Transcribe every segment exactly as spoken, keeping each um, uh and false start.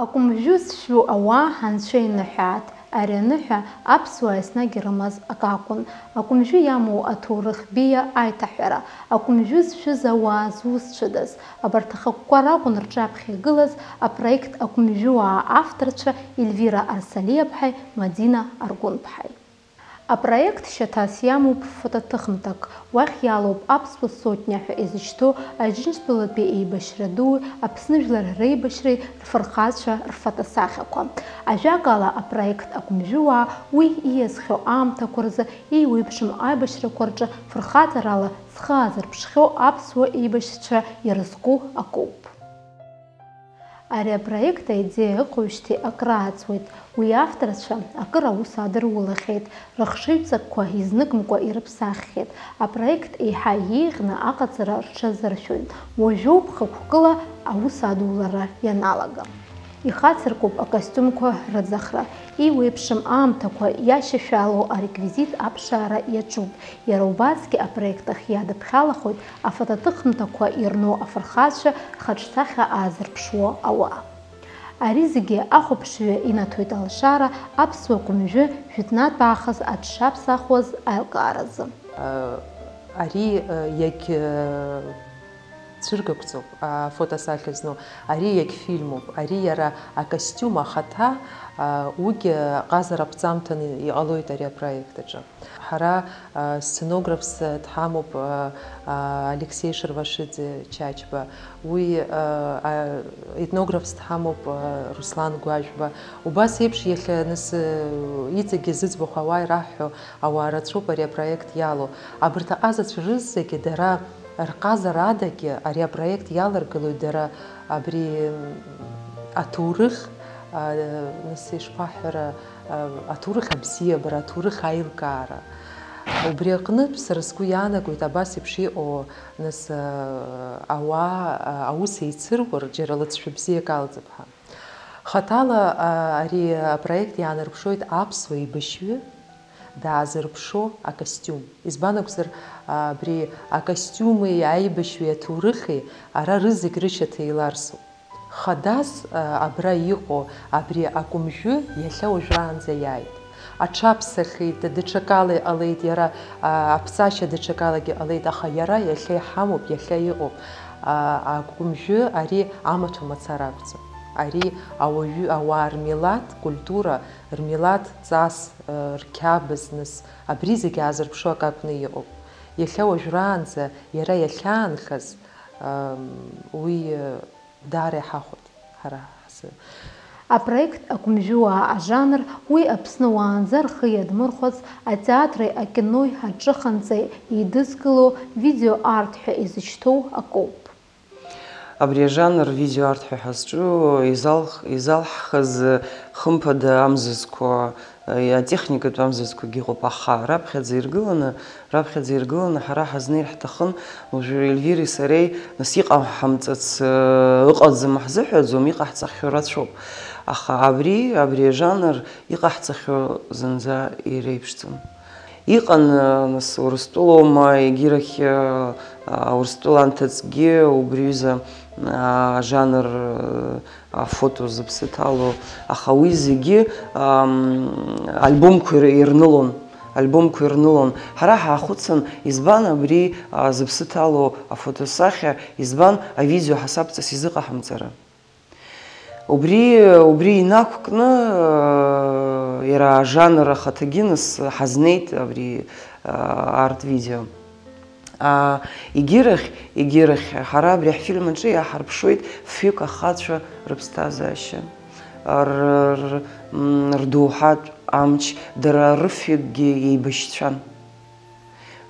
Акәымжәы зшәу ауаа анцәа иныҳәааит. Ари аныҳәа аԥсуаа еснагь ирымаз акы акәын. Акәымжәы иамоу аҭоурых биа аиҭаҳәара, акәымжәы зшәыз ауаа зусҭцәадаз, абарҭ ахықәкы ракәын рҿаԥхьа игылаз апроект Акәымжәыуаа авторцәа Ельвира Арсалиаԥҳаи Мадина Аргәынԥҳаи. Апроект шьаҭас иамоуп фотоҭыхымҭак, уахь иалоуп аԥсуа сотниа ҳәа изышьҭоу Аџьынџьтәылатәи еибашьра дуи Аԥсны жәлар реибашьреи рфырхацәа рфотосахьақәа. Ажәакала, апроект Акәымжәыуаа уи ииасхьоу аамҭақәа рзы еиуеиԥшым аибашьрақәа рҿы фырхаҵарала зхы аазырԥшхьоу аԥсуа еибашьцәа ирызку акоуп. Ари апроект аидеиа ыҟоушьҭеи акрааҵуеит, уи авторцәа акыр аус адырулахьеит, рыхшыҩҵакқәа изныкымкәа ирыԥсаххьеит, апроект еиҳа иеиӷьны аҟаҵара рҽазыршәоит, уажәоуп хықәкыла аус адулара ианалага. Ихацыркуп акостиумқәа рыӡахра, еиуеиԥшым аамҭақәа иашьашәалоу ареквизит аԥшаара иаҿуп, иара убасгьы апроект ахь иадыԥхьалахоит афотоҭыхымҭақәа ирну афырхацәа рхаҿсахьа аазырԥшуа ауаа. Ари зегьы ахәаԥшҩы инаҭоит алшара аԥсуа кәымжәы жәытәнатә аахыс аҽшаԥсахуаз аилкааразы. Ари иагьцәыргақәҵоуп афотосахьа зну, ари иагьфильмуп, ари иара акостиум ахаҭа, уигьы ҟазара аԥҵамҭаны иҟалоит ари апроект аҿы. Ҳара сценографс дҳамоуп Алексеи Шервашиӡе Чачба, уи етнографс дҳамоуп Руслан Гәажәба. Убас еиԥш иахьа нас иҵегьы зыӡбахә ауаа ираҳҳәо ауаа рацәоуп ари апроект иалоу. Абарҭ аҟазацәа рызегьы дара рҟазара адагьы ари апроект иаларгылоит дара абри аҭоурых, нас ишԥаҳҳәара, аҭоурых абзиабара, аҭоурых аилкаара. Убри аҟнытә сара сгәы иаанагоит абас еиԥш иҟоу, нас, ауаа аус еицырур, џьара лыҵшәа бзиак алҵып ҳәа. Хаҭала ари апроект иаанарԥшуеит аԥсуа еибашьҩы даазырԥшуа акостиум. Избан акәзар, абри акостиуми аибашьҩи аҭоурыхи ара рызегь рышьаҭа еиларсуп. Хадас абра иҟоу абри акәымжәы иахьа уажәраанӡа иааит. Аҽаԥсахит, даҽакала иҟалеит, иара аԥҵашьа даҽакалагьы ҟалеит, аха иара иахьа иҳамоуп, иахьа иҟоуп. Акәымжәы ари амаҭәа мацара акәӡам. Ари ауаҩы, ауаа рмилаҭ культура, рмилаҭ ҵас, рқьабз, нас, абри зегь аазырԥшуа акы акәны иҟоуп. Иахьа уажәраанӡа иара иахьаанхаз, уи даара иҳахәоит ҳара ҳзы. Апроект Акәымжәыуаа ажанр, уи Аԥсны уаанӡа рхы иадмырхәац атеатри акинои аҿыханҵеи еидызкыло видео арт ҳәа изышьҭоу акоуп. Абри ажанр видео арт ҳәа ҳазҿу изалх-, изалҳхыз, хымԥада, амзызқәа, атехникатә амзызқәагьы ыҟоуп, аха раԥхьаӡа иргыланы, раԥхьаӡа иргыланы ҳара ҳазнеир ҳҭахын, уажәы Ельвиреи сареи, нас, иҟаҳамҵац, ы, ыҟаӡам ҳзыҳәаӡом, иҟаҳҵахьоу рацәоуп. Аха абри, абри ажанр иҟаҳҵахьоу зынӡа иреиԥшӡам. Иҟан, нас, Урыстәылоума, егьирахь, а, Урыстәыла анҭыҵгьы убри ҩыза, а, ажанр, а, афото зыԥсы ҭало, аха уи зегьы, ам, альбомқәа ир-, ирнылон, альбомқәа ирнылон. Ҳара ҳаахәыцын, избан абри, а, зыԥсы ҭало афотосахьа, избан авидео ҳасабҵас изыҟаҳамҵара? Убри, убри инақәкны, иара ажанр ахаҭагьы нас ҳазнеит абри арт-видео. Егьирахь, егьирахь, ҳара абри ҳфильм аҿы иаҳарԥшуеит фҩык ахацәа рыԥсҭазаашьа, р-, р-, м, рдоуҳатә амч, дара рыфҩыкгьы еибашьцәан.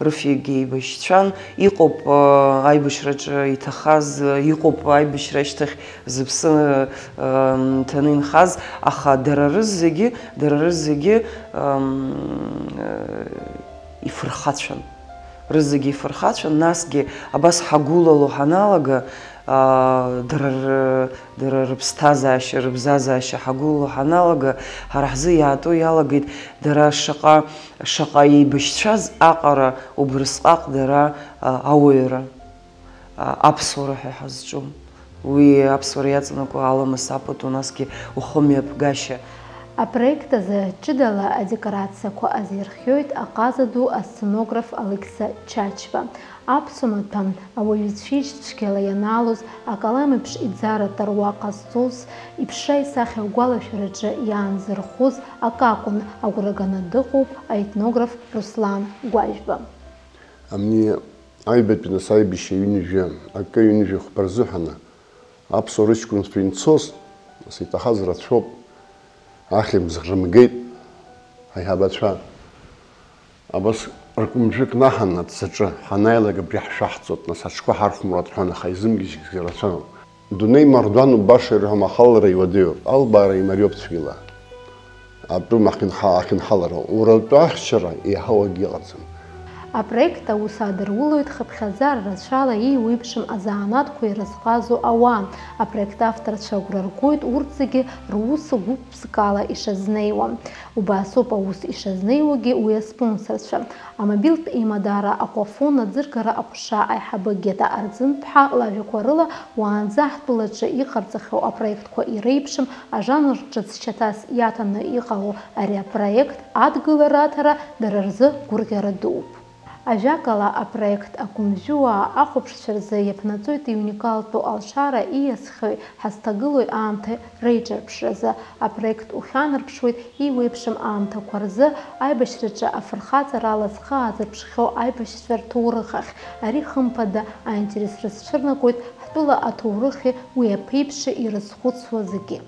Рыфҩыкгьы еибашьцәан, иҟоуп, аа, аибашьраҿы иҭахаз, иҟоуп аибашьра ашьҭахь зыԥсы, аа, нҭаны инхаз, аха дара рызегьы, дара рызегьы, ам, ифырхацәан. Рызегьы ифырхацәан, насгьы абас ҳагәылало ҳаналага, аа, дара р-, дара рыԥсҭазаашьа, рыбзазаашьа ҳагәылало ҳаналага, ҳара ҳзы иаатәо иалагеит дара шаҟа Шаҟа еибашьцәаз аҟара убрысҟак дара, а, ауаҩра, а, аԥсуара ҳәа иҳазҿу. Уи аԥсуара иаҵанакуа аламыс апату, насгьы ухымҩаԥгашьа. Апроект азы ҷыдала адекорациақәа азирхиоит аҟаза ду асценограф Алықьса Чачба. Аԥсуа маҭәа ауаҩы ицәеижь цәгьала ианаалоз, акалам еиԥш иӡара таруа ҟазҵоз, иԥшра исахьа агәалашәараҿы иаанзырхоз акакәын, агәра ганы дыҟоуп аетнограф Руслан Гәажәба. Амни аҩбатәи нас аибашьра ҩынҩажәа акы ҩынҩажәи хәба рзыҳәаны аԥсуа рыҷкәынцәа инцоз, нас иҭахаз рацәоуп, ахьымӡӷ рымгеит аиҳабацәа. Абас ркәымжәы кнаҳан аҵаҿы ҳанааилак абри ҳшәаҳҵоит, нас аҽқәа ҳархәмаруа рҳәон, аха изымгьежьгьы рацәан. Дунеи мардуануп, баша ирҳәом, ахалара иуадаҩуп, албаара имариоуп цәгьала. Атәым ахьынҳа-, ахьынҳалара, уратәы ахьчара еиҳауагьы иҟаӡам. Апроект аус адырулоит хыԥхьаӡара рацәала еиуеиԥшым азанааҭқәа ирызҟазоу ауаа. Апроект авторцәа агәра ргоит урҭ зегьы рус гәык-ԥсыкала ишазнеиуа. Убасоуп аус ишазнеиуагьы уи аспонсорцәа. Амобилтә еимадара Аквафон аӡыргара аҟәша аиҳабы Гета Арӡынԥҳа лажәақәа рыла, уаанӡа ҳтәылаҿы иҟарҵахьоу апроектқәа иреиԥшым, ажанр ҿыц шьаҭас иаҭаны иҟало ари апроект адгылара аҭара дара рзы гәырӷьара дууп. Ажәакала, апроект Акәымжәыуаа ахәаԥшцәа рзы иаԥнаҵоит иуникалтәу алшара ииасхьои ҳазҭагылои аамҭеи реиҿырԥшразы. Апроект ухьанарԥшуеит еиуеиԥшым аамҭақәа рзы, аибашьраҿы афырхаҵарала зхы аазырԥшхьоу аибашьцәа рҭоурых ахь. Ари, хымԥада, аинтерес рызцәырнагоит ҳтәыла аҭоурыхи уи аԥеиԥши ирызхәыцуа зегьы.